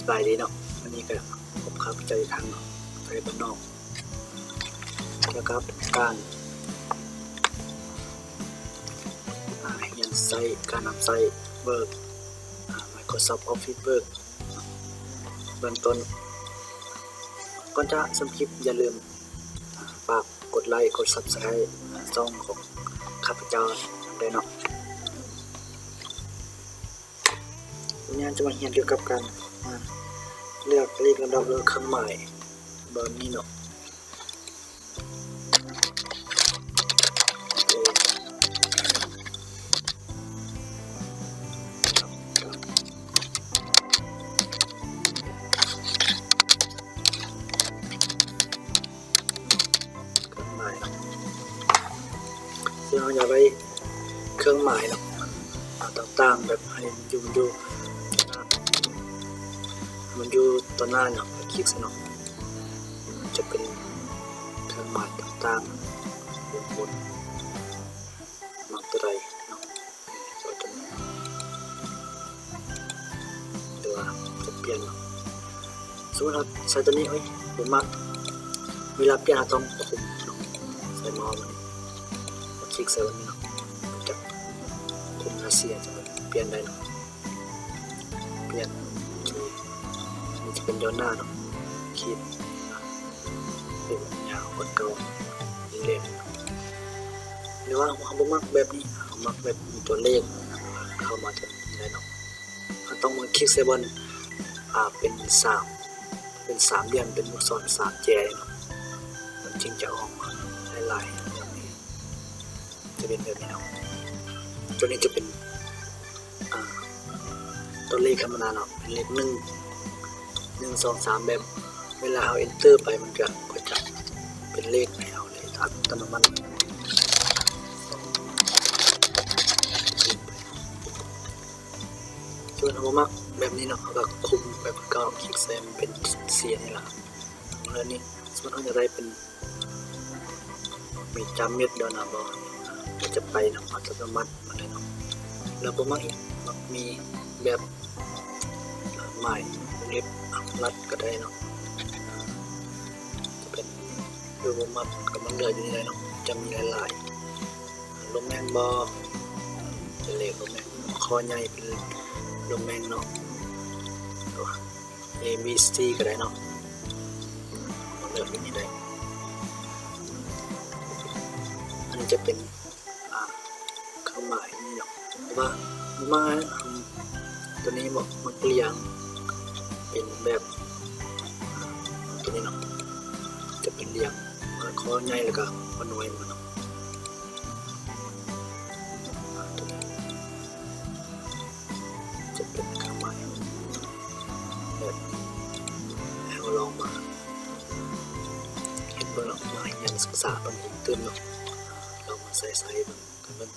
ສະບາຍດີເນາະ, ວັນນີ້ກະພົບກັບຂ້າພະເຈົ້າອີກຄັ້ງເນາະ, ໄທບ້ານນອກ ກ່ຽວກັບການ ອາ ຮຽນໃຊ້ ການນຳໃຊ້ Word ອາ Microsoft Office Word ເບື້ອງຕົ້ນ. ກ່ອນຈະຊົມຄລິບ ຢ່າລືມ ອາ ຝາກກົດໄລ ກົດ Subscribe ອາ ຊ່ອງຂອງຂ້າພະເຈົ້ານຳເດີເນາະ. ວັນນີ້ເຮົາຈະມາຮຽນກ່ຽວກັບການ ອາ ເລືອກລຽງລຳດັບ ຫຼື ເຄື່ອງໝາຍແບບນີ້ເນາະ. ເຄື່ອງໝາຍເນາະ, ເຊິ່ງເຮົາຢາກໄດ້ເຄື່ອງໝາຍເນາະ ອາ ຕ່າງໆ ແບບໃຫ້ຢູ່ ຢູ່ ມັນຢູ່ຕໍ່ໜ້າເນາະ, ຄລິກໃສ່ເນາະ, ຈະເປັນເຄື່ອງໝາຍຕ່າງໆ ວົງວົນ ມັກຕົວໃດເນາະ ເຮົາຈະ ຫຼືວ່າຈະປ່ຽນເນາະ. ສົມມຸດເຮົາໃສ່ຕົວນີ້ ໂອ້ຍ ບໍ່ມັກ, ເວລາປ່ຽນເຮົາຕ້ອງຄຸມເນາະ, ໃສ່ເມົາສ໌ມານີ້ ຄລິກໃສ່ແບບນີ້ເນາະ, ມັນຈະຄຸມລາຍຊື່ ຈະປ່ຽນໄດ້ເນາະ. ປ່ຽນ ນີ້ຈະເປັນຍ້ອນໜ້າເນາະ, ຂີດ ເປັນຍາວກວ່າເກົ່າ ເລັກ ຫຼືວ່າເຮົາບໍ່ມັກແບບນີ້ ເຮົາມັກແບບມີຕົວເລກເຂົ້າມາແທນໄດ້ເນາະ. ເຮົາຕ້ອງມາຄລິກໃສ່ບ່ອນ ອາ ເປັນສາມ ເປັນສາມຫຼ່ຽມ ເປັນລູກສອນສາມແຈເນາະ, ມັນຈຶ່ງຈະອອກມາຫຼາຍໆ ຢ່າງນີ້ ຈະເປັນແບບນີ້ເນາະ. ຕົວນີ້ຈະເປັນ ອາ ຕົວເລກທຳມະດາເນາະ, ເປັນເລກໜຶ່ງ ໜຶ່ງ ສອງ ສາມ ແບບເວລາເຮົາ Enter ໄປ ມັນກະ ກໍຈະເປັນເລກໃຫ້ເຮົາເລີຍອັດຕະໂນມັດ. ສ່ວນເຮົາບໍ່ມັກແບບນີ້ເນາະ, ເຮົາກະຄຸມແບບເກົ່າ, ຄລິກໃສ່ມັນເປັນສີ່ອັນນີ້ລະ. ແລ້ວນີ້ ສົມມຸດເຮົາຢາກໄດ້ເປັນ ມີຈຳເມັດດອນນະບໍ ມັນຈະໄປນຳອັດຕະໂນມັດມາເລີຍເນາະ. ແລ້ວບໍ່ມັກອີກ ມັກມີແບບ ໝາຍວົງເລັບລັດກະໄດ້ເນາະ, ຈະເປັນ ຫຼືບໍ່ມັກກະມັນເຫຼືອຢູ່ນີ້ແຫຼະເນາະ, ຈະມີຫຼາຍໆ ລົມແຮງບໍ ເປັນເລກລົມແຮງ, ຂໍ້ໃຫຍ່ເປັນລົມແຮງເນາະ A B C ກະໄດ້ເນາະ, ມາເລືອກຢູ່ນີ້ໄດ້. ອັນນີ້ຈະເປັນ ອາ ເຄື່ອງໝາຍນີ້ເນາະ, ແຕ່ວ່າມາ ອາ ຕົວນີ້ເນາະ ມັນກະລຽງເປັນແບບ ອາ ຕົວນີ້ເນາະ, ຈະເປັນລຽງ ອາ ຂໍ້ໃຫຍ່ ແລ້ວກະຂໍ້ນ້ອຍມາເນາະ. ຈະເປັນເຄື່ອງໝາຍແບບ ໃຫ້ເຮົາລອງມາເຮັດເບິ່ງເນາະ, ມາຮຽນສຶກສາເບິ່ງອີກຕື່ມເນາະ, ລອງມາໃຊ້ໃຊ້ເບິ່ງກັນເບິ່ງ.